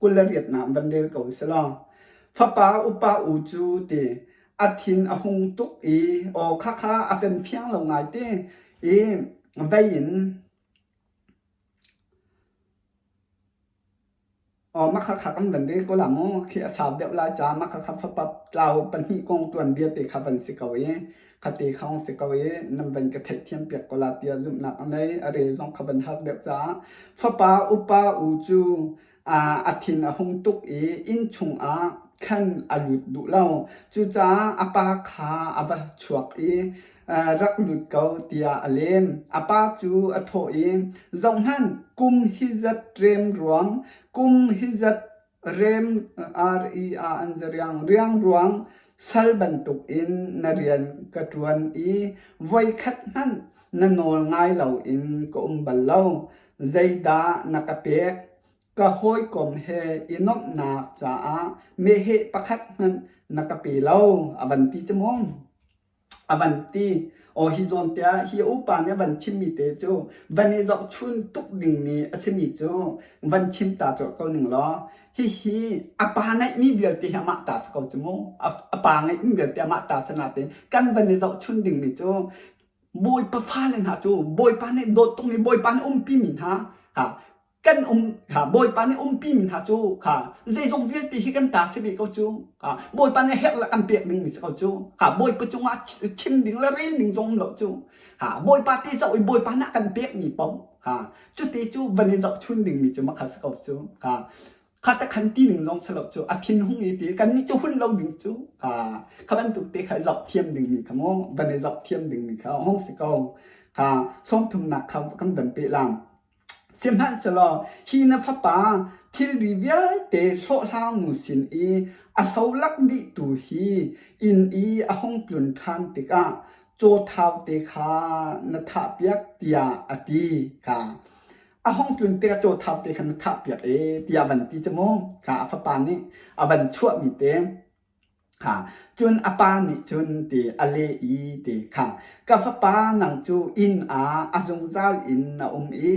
28nak van rel ko selaw fapa upa u cu ti a thin a hung tuk i aw khakha a fen fiang lo ngai te i vei in aw mah khakha kan van rel ko la mu khi a sau deuh lai ca mah khakha fapa tlau pahnih kong tuan bia te kha van si ko i khate kha hong si ko i nan van ka theihthiam piak ko la tiah zumhnak a nei a rel zong kha van har deuh caah fapa upa u cu a thin a hung tuk i inn chungah khan a lut duh lo. Cucaah a pa kha a va chuak i rak lut ko tiah a lem. A pa cu a thawh i, Zohhmanh, kum hi zat remruam, kum hi zat rem R-E-A an riang riangruang sal bantukin na rian ka ṭuan i voikhat hmanh na nawl ngai loin ka um bal lo. Zeidah na ka pek? Ka hawikom he i nuamhnak caah meheh pakhat hmanh na ka pe lo, a van ti cu mu. A van ti. Aw hi zawn te ah hi upa nih a van chimmi te cu van i zohchun tuk dingmi a simi cu van chim ta colh ko ning law hihi a pa ngeihmi vialte hi amah ta si ko cu mu. A pa ngeihmi vialte amah ta si nain kan van i zohchun dingmi cu Bawipa fale hna cu Bawipa nih dawt tukmi Bawipa nih umpimi hna kha kan um kha Bawipa nih umpi mi hna cu kha zeizong vialte hi kan ta si ve ko cu kha Bawipa nih herh le kan pek ding mi si ko cu kha Bawipa cungah chim ding le rel ding zong um lo cu kha Bawipa ti zoh i Bawipa nih a kan pek mi paoh kha cuti cu van i zohchun ding mi cu makha si ko cu kha kha ta khan ti ning zong si lo cu a thin hung i ti kan nih cu hun lo ding cu kha kha bantuk te kha zoh thiam ding mi kha mu van i zoh thiam ding mi kha hong si ko kha sawmthumnak kha kan van pe lang Sihmanhsehlaw hi na fapa thilri vialte hlawhhlangnu sin i a hlolak dihtu hi inn i a hung tlun ṭhan tikah cawthau te kha na thahpiak tiah a ti kha. A hung tlun tikah cawthau te kha na thahpiak ee tiah a van ti cu mu. Kha a fapa nih a van chuahmi te. Cun a pa nih cun ti a leh i ti kha, Ka fapa nang cu inn ah a zungzal in na um i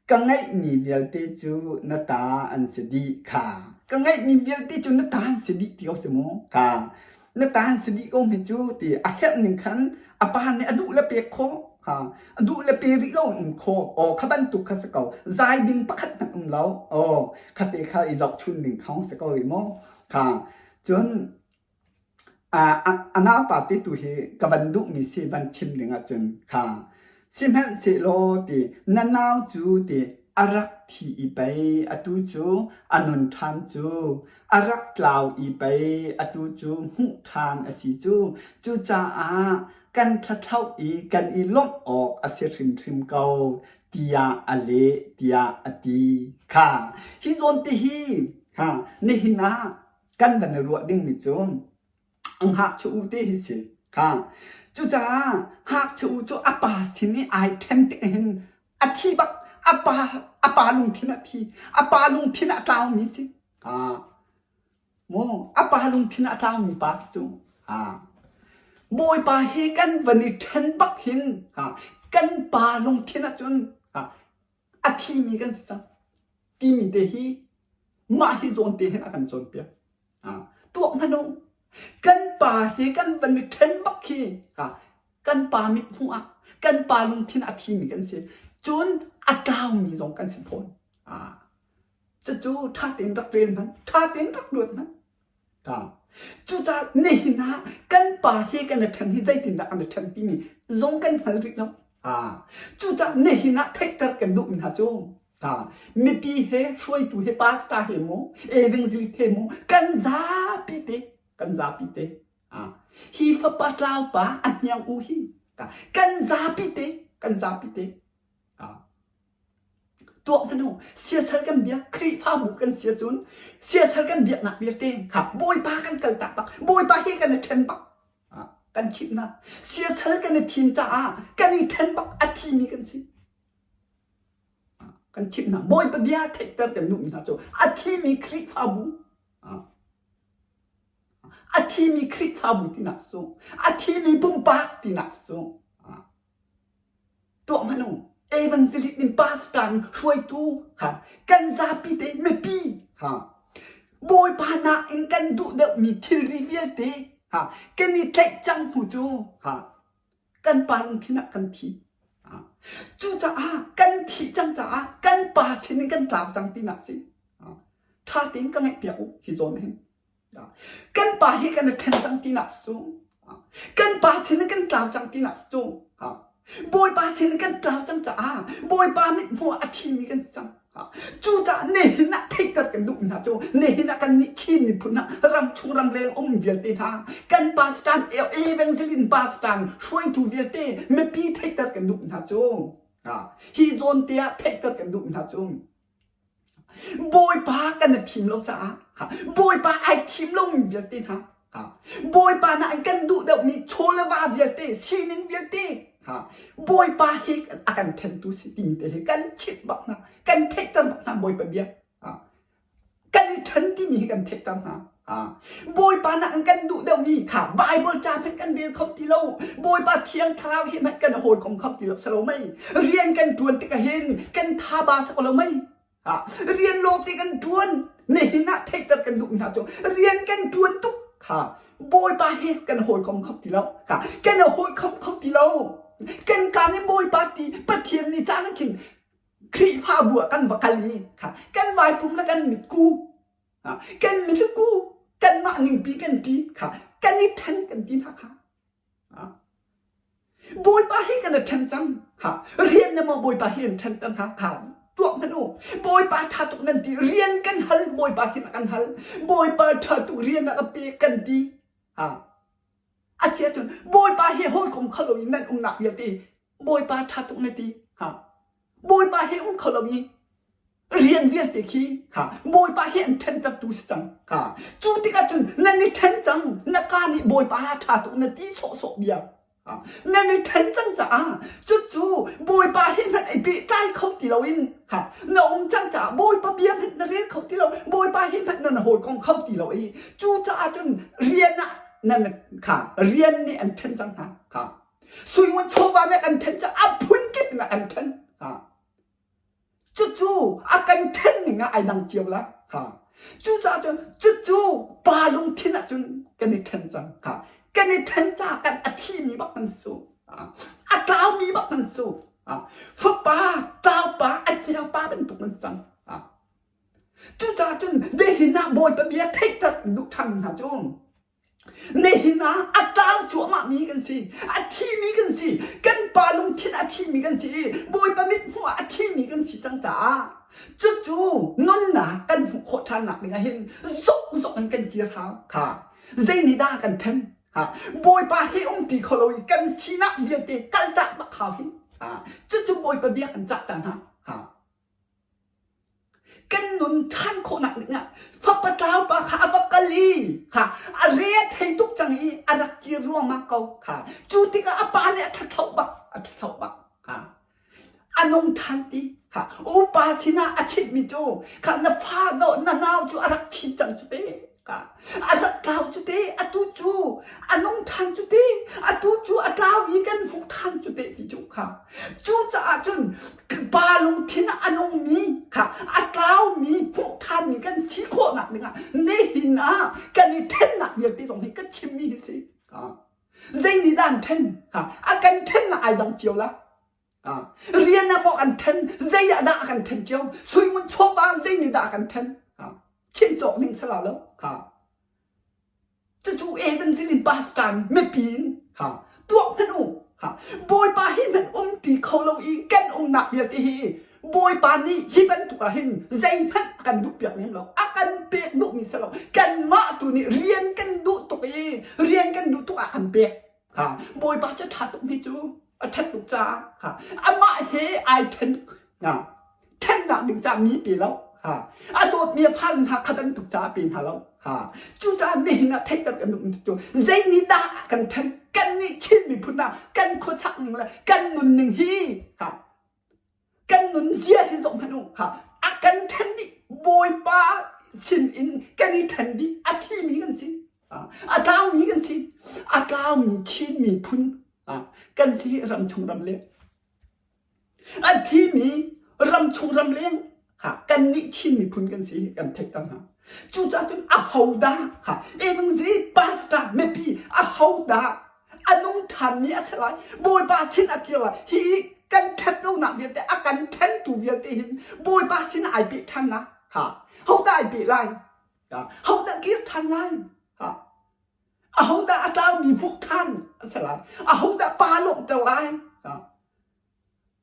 ka ngeihmi vialte cu na ta an si dih kha. Ka ngeihmi vialte cu na ta an si dih ti ko si mu kha. Na ta an si dih ko hme cu ti a herh ning khan a pa nih a duh le pek khawh kha. A duh le pe rih lo in um khawh. Aw kha bantuk kha si ko. Zai ding pakhat hmanh um lo. Aw kha te kha i zohchun ding kha si ko rih mu. Kha Cun a naupa te tu hi ka van duhmi si van chim ding ahcun kha sihmanhsehlaw ti na nau cu ti a rak thi i pei atu cu a nun ṭhan cu a rak tlau i pei atu cu hmuh ṭhan a si cu cucaah kan thlathloh i kan i lawmh awk a si hrimhrim ko tiah a leh tiah a ti kha hi zawn te hi ha nihin ah kan van i ruah dingmi cu ngakchia u te hi si kha cucaah ngakchia u cu a pa sin i ai ṭhen tik hin a thi bak. A pa a pa lungthin a thi. A pa lungthin a tlaumi si. Ah. Mu a pa lungthin a tlaumi pa si cu. Ah. Bawipa hi kan van i ṭhen bak hin ah, kan pa lungthin ahcun ah, a thimi kan si cang timi te hi mah hi zawn te hin a kan cawnpiak. Ah, tuak hmanh u. Kan pa hi kan van i ṭhen bak khi ah, kan pa mithmuh ah kan pa lungthin a thimi kan si. Cun a tlaumi zong kan si fawn. Ah, cucu ṭha tein rak rel hmanh, ṭha tein rak ruat hmanh. Ah, cucaah nihin ah kan pa he kan i ṭhen hi zeitindah kan i ṭhen timi zong kan hngal rih lo. Ah, cucaah nihin ah theihter kan duhmi hna cu ah, mipi he hruaitu he pastor he mu evangelist he mu kan zapi te kan zapi te ah, hi fapa tlau pa a hniang u hi kan zapi te kan zapi te ah, tuah hmanh u siasal kan biak Khrihfabu kan si ahcun siasal kan biaknak vialte kha Bawipa kan kaltak bak Bawipa he kan i ṭhen bak kan chimh hna siasal kan i thim caah kan i ṭhen bak a thimi kan si kan chimh hna Bawipa bia theihter kan duhmi hna cu a thimi Khrihfabu a thimi Khrihfabu tinak cu a thimi pumpak tinak cu Tuah hmanh u. Evangelist in pastor in hruaitu kha kan zapi te mipi ha Bawipa nakin kan duh deuhmi thilri vialte ha kan i tlaih cang hnu cu ha kan pa lungthin ah kan thi. Ha. Cucaah kan thih cang caah kan pa sin in kan tlau cang tinak si. Ha. Ṭha tein ka ngaihpiak u hi zawn hin. Kan pa hi kan i ṭhen cang tinak cu kan pa sin in kan tlau cang tinak cu Bawipa sin in kan tlau cang caah Bawipa mithmuh ah a thimi kan si cang. Cucaah nihin ah theihter kan duh hna cu nihin ah kannih Chin miphun ah ramchung ramleng um vialte hna kan pastor evangelist pastor hruaitu vialte mipi theihter kan duh hna cu hi zawn te ah theihter kan duh hna cu Bawipa kan i thim lo caah Bawipa ai thim lomi vialte hna Bawipa na an kan duh deuhmi chaw le va vialte sining vialte Bawipa hi a kan thentu si timi te hi kan chimh bak hna kan theihter bak hna Bawipa bia kan i then timi hi kan theihter hna Bawipa na an kan duh deuhmi kha Bible ca hmanh kan rel kho ti lo Bawipa thiang thlarau hi hmanh kan hawikom kho ti lo salo mei rian kan tuan tik ahhin kan thaba sak lo mei rian lawngte kan tuan nihin ah theihter kan duh hna cu rian kan tuan tuk kha Bawipa he kan hawikom kho ti lo kha kan hawikom kho ti lo kan kaan in Bawipa ti Pathian nih caan khin Khrihfabu ah kan va kal i kha kan vaipum le kan mitku kan mitku kanmah ningpi kan ti kha kan i then kan ti hna kha Bawipa hi kan i ṭhen cang. Ha, rian na maw Bawipa hi an ṭhen cang ha kha tuak hmanh u. Bawipa ṭha tuk nan ti. Rian kan hal, Bawipa sinah kan hal. Bawipa ṭha tuk rian a ka pek kan ti. Ha. A si ahcun Bawipa hi hawikom kho loin nan umnak vialte Bawipa ṭha tuk na ti. Ha. Bawipa hi um kho lo i rian vialte khi kha Bawipa hi an ṭhentertu si cang kha cu tikah cun nan i ṭhen cang na ka nih Bawipa ha ṭha tuk na ti sawhsawh bia nan i ṭhen cang caah cucu Bawipa hi hmanh i pehtlai kho ti loin kha na um cang caah Bawipa bia hmanh na rel kho ti lo Bawipa hi hmanh na hawikom kho ti lo i cucaah cun rian ah nan kha rian nih an ṭhen cang hna kha Suingun chawva nih an ṭhen caah a phunkip in an ṭhen kha Cucu a kan ṭhen ning ah ai dang cio la kha. Cucaah cun cucu pa lungthin ah cun kan i ṭhen cang kha. Kan i ṭhen caah kan a thimi bak kan su. A tlaumi bak kan su. Fapa, tlaupa, a thiangpa bantuk kan si cang. Cucaah cun nihin ah Bawipa bia theihter duh ṭhan hna cu Nihin ah a tlau cuahmahmi kan si, a thimi kan si, kan pa lungthin a thimi kan si i Bawipa mithmuh ah a thimi kan si cang caah cucu nunnak kan hmuh khawh ṭhannak ding ah hin zok zok in kan kir hau kha zei nih dah kan then ha Bawipa he um ti kho lo i kan sinak vialte kaltak bak hau hi ha cucu Bawipa bia kan cah ta hna ha Kan nun ṭhan khawhnak dingah fapa tlaupa kha a va kal i kha a re a thei tuk cang i a rak kir ruangmang ko kha. Cu tikah a pa nih a thathloh bak, a thathloh bak kha. A nung ṭhan ti. Kha upa sinah a chimhmi cu kha na fa no na nau cu a rak thi cang cu te. Kha a rak tlau cu te atu cu a nung ṭhan cu te atu cu a tlau i kan hmuh ṭhan cu te ti cu kha cucaah cun pa lungthin ah a nungmi kha a tlaumi hmuh ṭhanmi kan si khawhnak dingah nihin ah kan i ṭhennak vialte zong hi ka chimmi hi si. Zei nih dah an ṭhen? Kha a kan ṭhennak ai dang cio la. Rian ah maw kan ṭhen? Zei ah dah a kan ṭhen cio? Suingun chawva zei nih dah a kan ṭhen? Chim cawk ning sala lo. Kha cucu evangelist pastor mipi in kha tuah hmanh u. Kha Bawipa hi hmanh um ti kho lo i kan umnak vialte hi Bawipa nih hi bantuk ah hin zeihmanh a kan duh piak lem lo. A kan pek duhmi si lo. Kanmah tu nih rian kan duh tuk i rian kan duh tuk ah kan pek. Kha Bawipa cu ṭha tuk mi cu a ṭhat tuk caah kha amah he ai ṭhen nga ṭhennak ding caah mi pe lo kha a dawtmi a fale hna kha bantuk caah pe hna lo kha cucaah nihin ah theihter kan duh cu zei nih dah kan ṭhen kan nih Chin miphun ah kan khuasak ning le kan nun ning hi kha kan nunzia hi zoh hmanh u kha a kan ṭhen dih Bawipa sin in kan i ṭhen dih a thimi kan si a tlaumi kan si a tlaumi Chin miphun kan si ram chung ram leng a thimi ram chung ram leng kha kan nih Chin miphun kan si kan theih cang hna cucaah cun a hodah kha evangeli pastor mipi a hodah a nung ṭhanmi a si lai Bawipa sin a kir lai hi kan ṭhat lonak vialte a kan ṭhentu vialte hin Bawipa sin ai peh ṭhan na ha hodah ai peh lai hodah kir ṭhan lai ha ahodah a tlaumi hmuh ṭhan a si lai ahodah pa lawmhter lai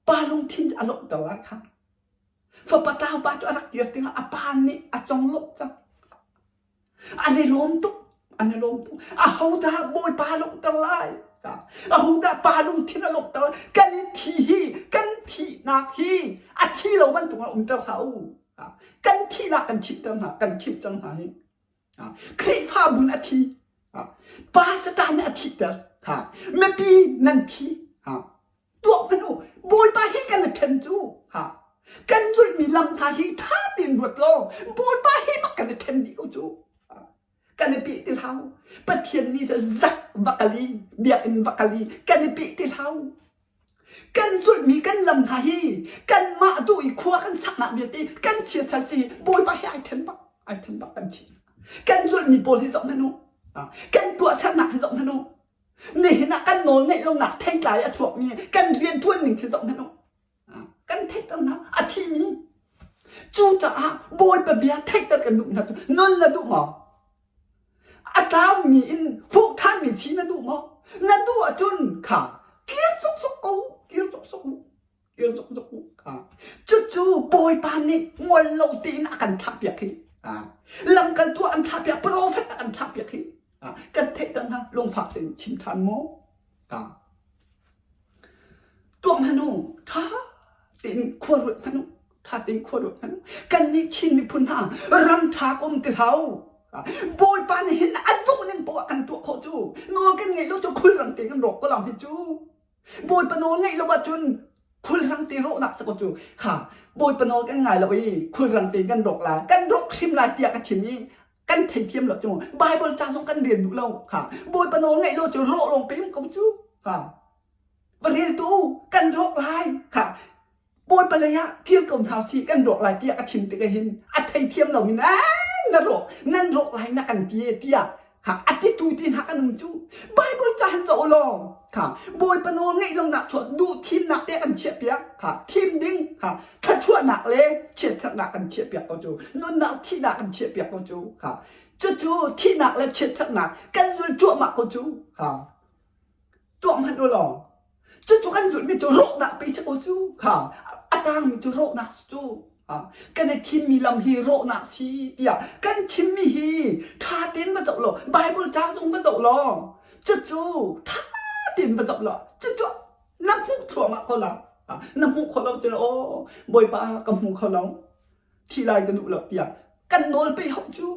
pa lungthin a lawmhter lai kha fapa tlau pa cu a rak kir tikah a pa nih a conglawmh cang An i lawm tuk. An i lawm tuk. Ahodah Bawipa lawmhter lai? Ahodah pa lungthin a lawmhter lai? Kan i thi hi, kan thihnak hi a thi lo bantuk in umter hlah u. Kan thihnak kan chimter hna, kan chimh cang hna hi. Khrihfabu a thi. Pa Satan nih a thihter. Mipi nan thi. Tuah hmanh u, Bawipa hi kan i ṭhen cu. Ha. Kan zulhmi lam hna hi ṭha tein ruat law Bawipa hi bak kan i ṭhen dih ko cu. Kan i peh ti hlah u. Pathian nih zak va kal i biakinn va kal i kan i peh ti hlah u. Kan zulhmi kan lam hna hi kanmah duh i khua kan saknak vialte kan chiasal si Bawipa hi ai ṭhen bak ai ṭhen bak kan chim. Kan zulhmi pawl hi zoh hmanh u. Kan tuahsernak hi zoh hmanh u. Nihin ah kan nawl ngeih lonak theitlai a chuakmi kan rianṭuan ning khi zoh hmanh u. Kan theihter hna a thimi. Cucaah Bawipa bia theihter kan duh hna cu nun na duh maw? A tlaumi in hmuh ṭhanmi si na duh maw? Na duh ahcun kha kir suk ko, kir suk u. Cucu Bawipa nih ngol lo tein a kan thlahpiak hi. Lamkaltu an thlahpiak, profet a kan thlahpiak hi. Kan theih hna lungfak tein chim ṭhan maw? Tuah hmanh u, ṭha tein khua ruat hmanh u, ṭha tein khua ruat hmanh u. Kannih Chin miphun hna ram ṭha ka um ti hlah u. Bawipa nih hin a duh ning poah kan tuah khawh cu. Nawl kan ngeih lo cu khulrang tein kan rawk ko lai hi cu. Bawipa nawl ngaih lo ahcun khulrang te rawhnak si ko cu kha Bawipa nawl kan ngai lo i khulrang te kan rawk lai kan rawk hrim lai tiah ka chim i kan theithiam lo cu Bible ca zong kan rel duh lo kha Bawipa nawl ngaih lo cu rawh lawng pe ko cu kha va rel tu kan rawk lai kha Bawipa lei ah kir ko hna sih kan rawk lai tiah a chim tikah hin a theithiam lomi na rawk nan rawk lai na kan ti tiah kha a titu ti hna kan um cu Bible ca han zoh law kha Bawipa nawl ngeih lonak chuah duh thimnak te kan chiah piak kha thim ding kha thluachuahnak le chiatserhnak kan chiah piak ko cu nunnak thihnak kan chiah piak ko cu kha cucu thihnak le chiatserhnak kan zul cuahmah ko cu kha tuah hmanh u law cucu kan zulhmi cu rawhnak pe si ko cu kha a tangmi cu rawhnak si cu kan i thimmi lam hi rawhnak si tiah kan chimmi hi ṭha tein va zoh law Bible ca zong va zoh law cucu ṭha tein va zoh law cucu na hmuh thluahmah ko la na hmuh kho lo cu aw Bawipa ka hmu kho lo thi lai ka duh lo tiah kan nawl pe hauh cu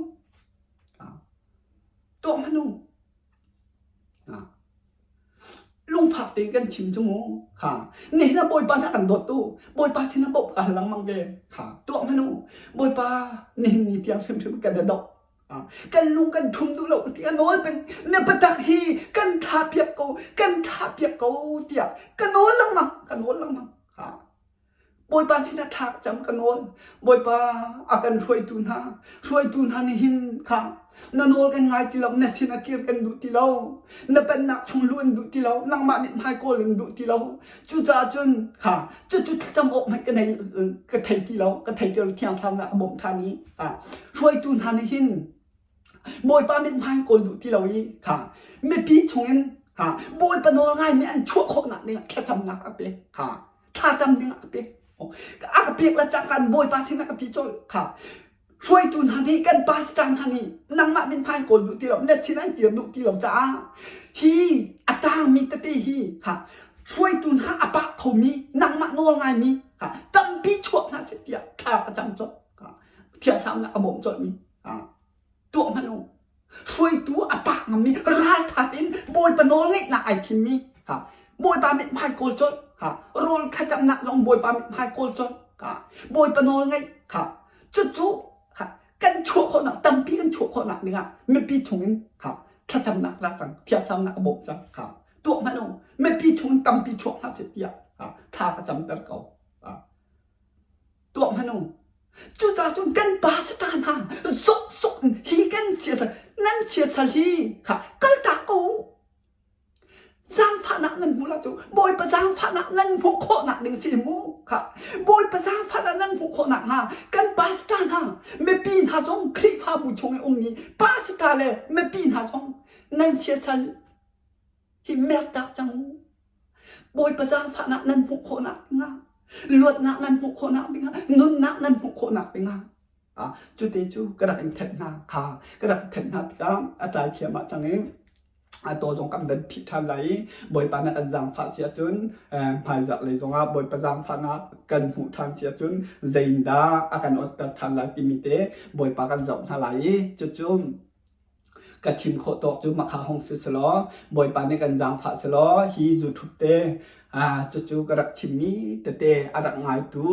tuah hmanh u. Lungfak tein kan chim cu mu. Kha. Nihin ah Bawipa hna kan dawt tu. Bawipa sin ah bawmh ka hal lengmang ve. Kha. Tuah hmanh u. Bawipa nihin ni tiang hrimhrim kan i doh. Kan lung kan ṭhum duh lo ti a nawl peng. Na biatak hi kan thlah piak ko, kan thlah piak ko tiah ka nawl lengmang, ka nawl lengmang. Ha. Bawipa sinah thla ka cam ka nawl. Bawipa a kan hruaitu hna, hruaitu hna nih hin kha na nawl kan ngai ti lo, na sin a kir kan duh ti lo, na pennak chung luh an duh ti lo, nangmah nih hmai kawl in duh ti lo. Cucaah cun kha cucu thlacam awk hmanh ka nei ka thei ti lo, ka thei ti lo thiang thlarau nih a ka bawmh ṭhan i hruaitu hna nih hin Bawipa mithmai kawl duh ti lo i kha mipi chungin ha Bawipa nawl ngaimi an chuah khawhnak dingah thlacamnak a pek kha thlacam dingah a pek a ka pek le cangkan Bawipa sinah ka ti colh kha hruaitu hna nih kan pastor hna nih nangmah mithmai kawl duh ti lo na sin an kir duh ti lo caah hi a tangmi tete hi kha hruaitu hna a pah khomi nangmah nawl ngaimi kha tampi chuak hna seh tiah thla ka cam colh thianghlimnak a bawmh colhmi tuah hmanh u. Hruaitu a pak ngammi raltha tein Bawipa nawlngeihnak ai thimmi Bawipa mithmai kawl colh rawl thlacamnak zong Bawipa mithmai kawl colh Bawipa nawl ngeih kha cucu kan chuah khawhnak tampi kan chuah khawhnak dingah mipi chungin kha thlacamnak ra cang thianghlimnak a bawmh cang kha tuah hmanh u mipi chungin tampi chuak hna seh tiah thla ka camter ko. Tuah hmanh u. Cucaah cun kan pastor hna zawk in hi kan siasal nan siasal hi kha kaltak ko u. Zaangfahnak nan hmu la cu Bawipa zaangfahnak nan hmuh khawhnak ding si mu kha Bawipa zaangfahnak nan hmuh khawhnak hnga kan pastor hna mipi hna zong Khrihfabu chung i ummi pastor le mipi hna zong nan siasal hi mertak cang u. Bawipa zaangfahnak nan hmuh khawhnak dingah, luatnak nan hmuh khawhnak dingah, nunnak nan hmuh khawhnak dingah ah cute cu ka rak in thenh hna kha ka rak thenh hna tikah a tlai thiam ah cang i a taw zong kan van phih ṭhan lai i Bawipa na kan zaangfah si ahcun hmaizarh lei zongah Bawipa zaangfahnak kan hmuh ṭhan si ahcun zeindah a kan awtter ṭhan lai timi te Bawipa kan zoh hna lai i cucu Ka chim khawh tawk cu makha hong si selaw Bawipa nih kan zaangfah selaw hi YouTube te cucu ka rak chimmi tete a rak ngaitu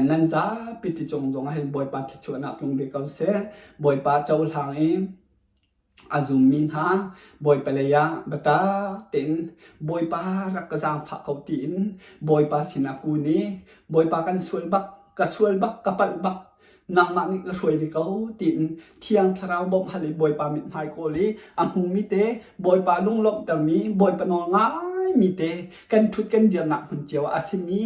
nan zapi ti cung zong ah hin Bawipa thluachuahnak tlung ve ko seh. Bawipa cohlang i a zummi hna Bawipa lei ah biatak tein Bawipa rak ka zaangfah ko tiin Bawipa sinah kun i Bawipa kan sual bak ka sual bak ka palh bak nangmah nih ka hruai ve ko tiin Thiang Thlarau bawmh hal i Bawipa mithmai kawl i a hmumi te Bawipa lunglawmhtermi Bawipa nawl ngaimi te kan ṭhut kan dirnak hmun cio ah a simi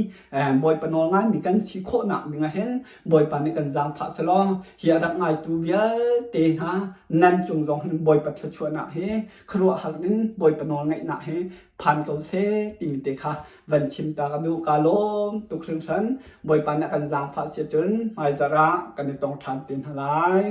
Bawipa nawl ngaimi kan si khawhnak ding ah hin Bawipa nih kan zaangfah selaw hi a rak ngaitu vialte hna nan cung zong hin Bawipa thluachuahnak hi khuaruahhar in Bawipa nawl ngaihnak hi phan ko seh timi te kha van chim ta ka duh. Ka lawm tuk hringhran. Bawipa nih a kan zaangfah si ahcun hmaizarh ah kan i tong ṭhan te hna lai.